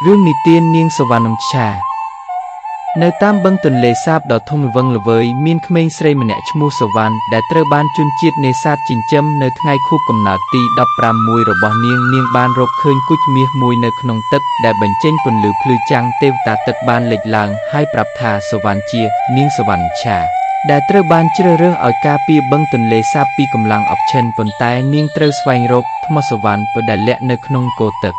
រឿងនិទាននាងសុវណ្ណមច្ឆានៅតាមបឹងទន្លេសាបដ៏ធំល្វឹងល្វើយមានក្មេងស្រីម្នាក់ឈ្មោះសុវណ្ណដែលត្រូវបានជនជាតិនេសាទចិញ្ចឹមនៅថ្ងៃខួបកំណើតទី15មួយរបស់នាងនាងបានរកឃើញគុជមាសមួយនៅក្នុងទឹកដែលបញ្ចេញពន្លឺភ្លឺចាំងទេវតាទឹកបានលេចឡើងហើយប្រាប់ថាសុវណ្ណជានាងសុវណ្ណមច្ឆាដែលត្រូវបានជ្រើសរើសឲ្យការពារបឹងទន្លេសាបពីកម្លាំងអបឈិនប៉ុន្តែនាងត្រូវស្វែងរកថ្មសុវណ្ណដែលលាក់នៅក្នុងគោទឹក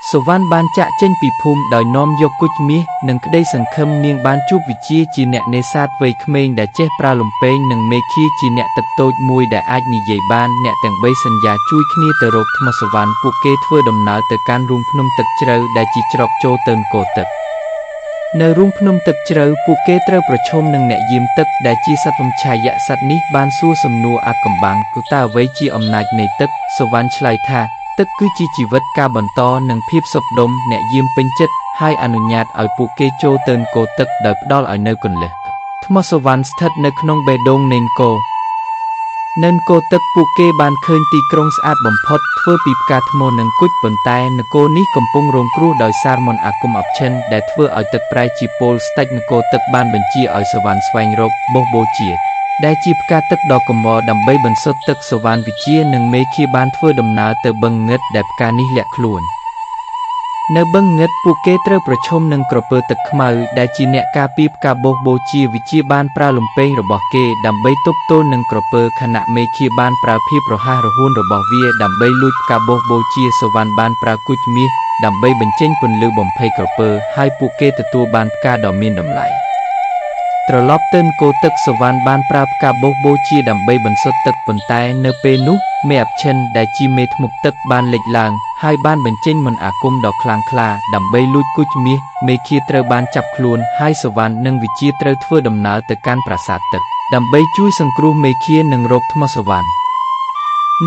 សុវណ្ណបានចាក់ចេញពីភូមិដោយនាំយកគុជមាសនិងក្តីសង្ឃឹមនាងបានជួបវិជាជាអ្នកនេសាទវ័យក្មេងដែលចេះប្រើលំពែងនិងមេឃាជាអ្នកទឹកតូចមួយដែលអាចនិយាយបានអ្នកទាំងបីសន្យាជួយគ្នាទៅរកថ្មសុវណ្ណពួកគេធ្វើដំណើរទៅកាន់រូងភ្នំទឹកជ្រៅដែលជាច្រកចូលទៅនគរទឹកនៅរូងភ្នំទឹកជ្រៅពួកគេត្រូវប្រឈមនឹងអ្នកយាមទឹកដែលជាសត្វពំឆាយៈសត្វនេះបានសួរសំណួរអាថ៌កំបាំងគឺតើអ្វីជាអំណាចនៃទឹកសុវណ្ណឆ្លើយថាទឹកគឺជាជីវិតការបន្តនិងភាពសុខដុមអ្នកយាមពេញចិត្តហើយអនុញ្ញាតឲ្យពួកគេចូលទៅនគរទឹកដោយផ្ដល់ឲ្យនូវគន្លឹះថ្មសុវណ្ណស្ថិតនៅក្នុងបេះដូងនៃនគរនៅនគរទឹកពួកគេបានឃើញទីក្រុងស្អាតបំផុតធ្វើពីផ្កាថ្មនិងគុជប៉ុន្តែនគរនេះកំពុងរងគ្រោះដោយសារមន្តអាគមអបឈិនដែលធ្វើឲ្យទឹកប្រែជាពលស្ដេចនគរទឹកបានបញ្ជាឲ្យសុវណ្ណស្វែងរកបោះបូជាដែលជាផ្កាទឹកដ៏កម្រដើម្បីបន្សុទ្ធទឹកសុវណ្ណវិជានិងមេឃាបានធ្វើដំណើរទៅបឹងងឹតដែលផ្កានេះលាក់ខ្លួននៅបឹងងឹតពួកគេត្រូវប្រឈមនឹងក្រពើទឹកខ្មៅដែលជាអ្នកការពារផ្កាបោះបូជាវិជាបានប្រើលំពែងរបស់គេដើម្បីទប់ទល់នឹងក្រពើខណៈមេឃាបានប្រើភាពរហ័សរហួនរបស់វាដើម្បីលួចផ្កាបោះបូជាសុវណ្ណបានប្រើគុជមាសដើម្បីបញ្ចេញពន្លឺបំភ័យក្រពើហើយពួកគេទទួលបានផ្កាដ៏មានតម្លៃត្រឡប់ទៅនគរទឹកសុវណ្ណបានប្រើផ្កាបោះបូជាដើម្បីបន្សុទ្ធទឹកប៉ុន្តែនៅពេលនោះមេអបឈិនដែលជាមេធ្មប់ទឹកបានលេចឡើងហើយបានបញ្ចេញមន្តអាគមដ៏ខ្លាំងក្លាដើម្បីលួចគុជមាសមេឃាត្រូវបានចាប់ខ្លួនហើយសុវណ្ណនិងវិជាត្រូវធ្វើដំណើរទៅកាន់ប្រាសាទទឹកដើម្បីជួយសង្គ្រោះមេឃានិងរកថ្មសុវណ្ណ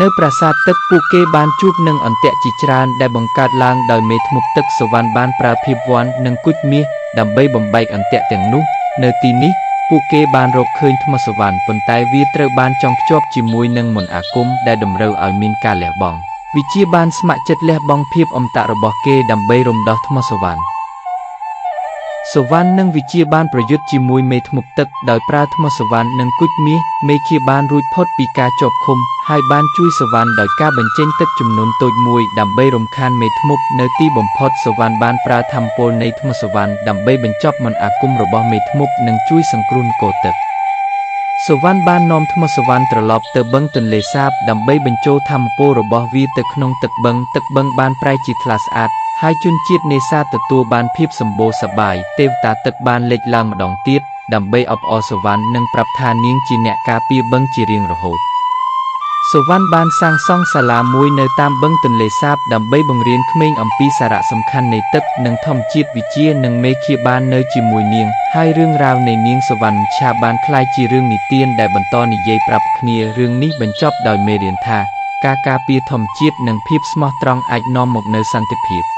នៅប្រាសាទទឹកពួកគេបានជួបនឹងអន្ទាក់ជាច្រើនដែលបង្កើតឡើងដោយមេធ្មប់ទឹកសុវណ្ណបានប្រើភាពវ័ននិងគុជមាសដើម្បីបំបែកអន្ទាក់ទាំងនោះនៅទីនេះពួកគេបានរកឃើញថ្មសុវណ្ណប៉ុន្តែវាត្រូវបានចងភ្ជាប់ជាមួយនឹងមន្តអាគមដែលតម្រូវឲ្យមានការលះបង់វិជាបានស្ម័គ្រចិត្តលះបង់ភាពអមតៈរបស់គេដើម្បីរំដោះថ្មសុវណ្ណសុវណ្ណនិងវិជាបានប្រយុទ្ធជាមួយមេធ្មប់ទឹកដោយប្រើថ្មសុវណ្ណនិងគុជមាសមេឃាបានរួចផុតពីការជាប់ឃុំហើយបានជួយសុវណ្ណដោយការបញ្ចេញទឹកចំនួនតូចមួយដើម្បីរំខានមេធ្មប់នៅទីបំផុតសុវណ្ណបានប្រើធម្មពលនៃថ្មសុវណ្ណដើម្បីបញ្ចប់មន្តអាគមរបស់មេធ្មប់និងជួយសង្គ្រោះនគរទឹកសុវណ្ណបាននាំថ្មសុវណ្ណត្រឡប់ទៅបឹងទន្លេសាបដើម្បីបញ្ចូលធម្មពលរបស់វាទៅក្នុងទឹកបឹងទឹកបឹងបានប្រែជាថ្លាស្អាតហើយជនជាតិនេសាទទទួលបានភាពសម្បូរសប្បាយទេវតាទឹកបានលេចឡើងម្ដងទៀតដើម្បីអបអរសុវណ្ណនិងប្រាប់ថានាងជាអ្នកការពារបឹងជារៀងរហូតសុវណ្ណបានសាងសង់សាលាមួយនៅតាមបឹងទន្លេសាបដើម្បីបង្រៀនក្មេងអំពីសារៈសំខាន់នៃទឹកនិងធម្មជាតិវិជានិងមេឃាបាននៅជាមួយនាងហើយរឿងរ៉ាវនៃនាងសុវណ្ណមច្ឆាបានក្លាយជារឿងនិទានដែលបន្តនិយាយប្រាប់គ្នារឿងនេះបញ្ចប់ដោយមេរៀនថាការការពារធម្មជាតិនិងភាពស្មោះត្រង់អាចនាំមកនូវសន្តិភាព។